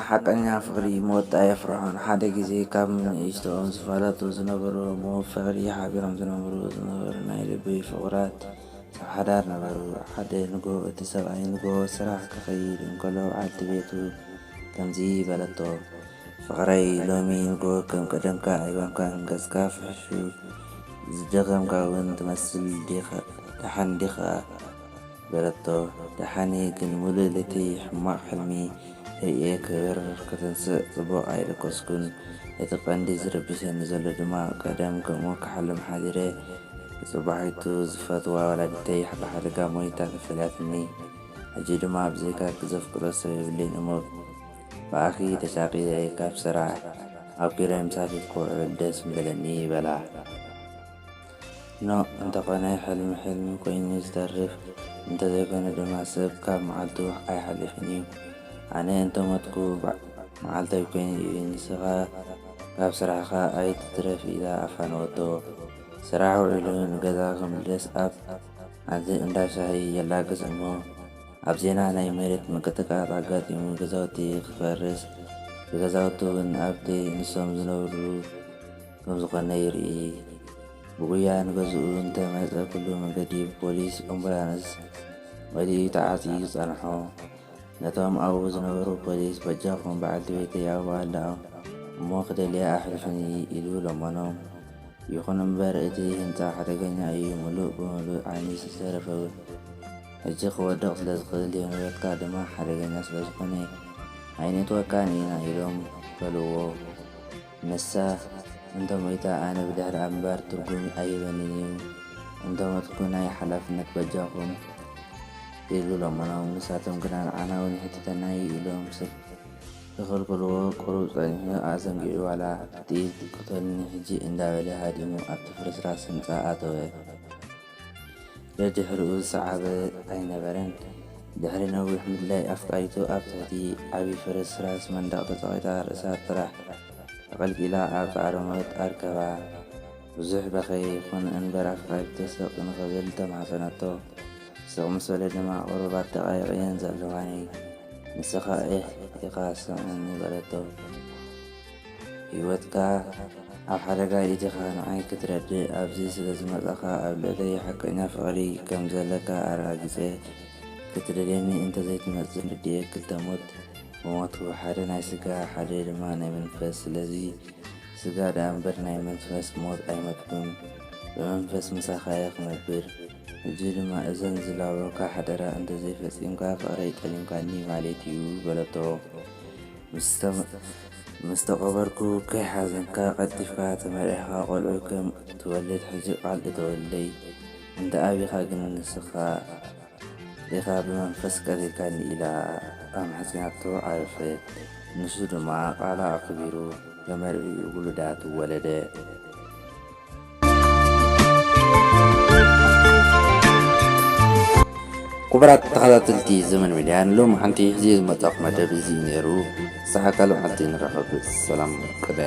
ሓቀኛ ፍቕሪ ሞት ኣየፍርሖን። ሓደ ግዜ ካብ ንእሽቶኦም ዝፋለጡ ዝነበሩ፣ ብፍቕሪ ሓቢሮም ዝነብሩ ዝነበሩ ናይ ልቢ ፍቑራት ሰብ ሓዳር ነበሩ። ሓደ ንግሆ እቲ ሰብኣይ ንግሆ ስራሕ ክኸይድ እንከሎ፣ በዓልቲ ቤቱ ከምዚ በለቶ፣ "ፍቕረይ፣ ሎሚ ንግሆ ከም ቀደምካ ኣይኮንካን፣ ገጽካ ፍሕሹ፣ ዝደኸምካ እውን ትመስል ዲኻ? ደሓን ዲኻ?" በለቶ። "ደሓን እየ፣ ግን ምሉእ ለይተይ ሕማቕ ሕልሚ ርእየ ክብርር ክትንስእ ጽቡቕ ኣይደቀስኩን። እቲ ቀንዲ ዝረብሸኒ ዘሎ ድማ፣ ቀደም ከምኡ ክሓልም ሓዲረ፣ ጽባሒቱ ዝፈትዋ ወላዲተይ ብሓደጋ ሞይታ ተፈሊያትኒ። ሕጂ ድማ ብዘይካኪ ዘፍቅሮ ሰብ የብለይን እሞ፣ ብኣኺ ተሻቒለ ካብ ስራሕ ኣብኪረ ምሳኺ ክውዕል ደስ ምበለኒ" በላ። ኖእ፣ እንተኾነ ሕልሚ ሕልሚ ኮይኑ ዝተርፍ፣ እንተዘይኮነ ድማ ሰብ ካብ መዓልቱ ኣይሓልፍን እዩ። ኣነ እንተሞትኩ፣ በ-፣ መዓልተይ ኮይኑ እዩ፣ ንስኻ ካብ ስራሕኻ ኣይትትረፍ ኢላ ኣፋነወቶ። ስራሕ ውዒሉ ንገዛ ክምለስ ኣብ ሓንቲ እንዳ ሻሂ የላግስ እሞ፣ ኣብ ዜና ናይ መሬት ምንቅጥቃጥ ኣጋጢሙ ገዛውቲ ክፈርስ፣ ብገዛውቲ እውን ኣብቲ ንሶም ዝነብሩ ከም ዝኾነ ይርኢ። ብጉያ ንገዝኡ እንተመጸ፣ ኩሉ መንገዲ ብፖሊስ ኣምቡላንስ መሊኡ ተዓጽዩ ጸንሖ። ነቶም ኣብኡ ዝነበሩ ፖሊስ፣ "በጃኹም፣ በዓልቲ ቤተይ ኣብኡ ኣላ እሞ ክደልያ ኣሕልፉኒ" ኢሉ ለመኖም። ይኹን እምበር፣ እቲ ህንጻ ሓደገኛ እዩ፣ ምሉእ ብምሉእ ዓይኒ ዝተረፈ ሕጂ ክወድቕ ስለ ዝኽእል፣ ንብረትካ ድማ ሓደገኛ ስለ ዝኾነ ኣይነእትወካን ኢና ኢሎም ከልእዎ። ንሳ እንተ ሞይታ፣ ኣነ ብድሕሪኣ ምንባር ትርጉም ኣይህበንን እዩ። እንተ ሞትኩ፣ ናይ ሓላፍነት በጃኹም ኢሉ ለመኖም። ንሳቶም ግና፣ ንዓና እውን ይሕትተና እዩ ኢሎም ስለ ዝኸልከልዎ፣ ቁሩብ ጸኒሑ ኣዘንጊዑ፣ ዋላ ጥይት ቅተሉኒ ሕጂ እንዳበለ ሃዲሙ ኣብቲ ፍርስራስ ህንጻ ኣተወ። ደድሕሪኡ ዝሰዓበ ኣይነበረን። ድሕሪ ነዊሕ ምድላይ፣ ኣፍቃሪቱ ኣብ ትሕቲ ዓቢ ፍርስራስ መንደቕ ተጸቒጣ፣ ርእሳ ጥራሕ ኣቐልቂላ ኣብ ጻዕሪ ሞት ኣርከባ። ብዙሕ በኸየ ይኹን እምበር፣ ኣፍቃሪቱ ስቕ ንኽብል ተማሕጸነቶ። ስቕ ምስ በለት ድማ፣ "ቁሩብ ደቓይቕ እየን ዘለዋኒ፣ ንስኻ ኢኻ ስምዓኒ" በለቶ። ህይወትካ ኣብ ሓደጋ ኣእቲኻ ንዓይ ክትረድእ ኣብዚ ስለ ዝመጻኻ፣ ኣብ ልዕለይ ሓቀኛ ፍቕሪ ከም ዘለካ ኣረጋጊጸ፣ ክትደልየኒ እንተ ዘይትመጽእ፣ ንዴ ክልተ ሞት ምሞትኩ፣ ሓደ ናይ ስጋ፣ ሓደ ድማ ናይ መንፈስ። ስለዚ ስጋ ደኣ እምበር ናይ መንፈስ ሞት ኣይመትኩን። ብመንፈስ ምሳኻ እየ ክነብር። ሕጂ ድማ እዘን ዝላበወካ ሓደራ እንተ ዘይፈጺምካ፣ ፍቕረይ ጠሊምካኒ ማለት እዩ በለቶ። ምስ ተመ-፣ ምስ ተቐበርኩ ከይሓዘንካ ቀልጢፍካ ተመርዒኻ ቆልዑ ከም ትወልድ ሕጂ ቃል እተወለይ። እንተ ኣቢኻ ግን ንስኻ ኢኻ ብመንፈስ ቀቲልካኒ ኢላ ኣማሕጺናቶ ዓረፈት። ንሱ ድማ ቃላ ኣኽቢሩ ተመርዒኡ ውሉዳት ወለደ። ክቡራት ተኸታተልቲ ዘመን ሚድያ፣ ንሎሚ ሓንቲ ሒዜ ዝመጻኹ መደብ እዚ እዩ ነይሩ። ሳሓ ካልእ መዓልቲ ንራኸብ። ሰላም ቅደ።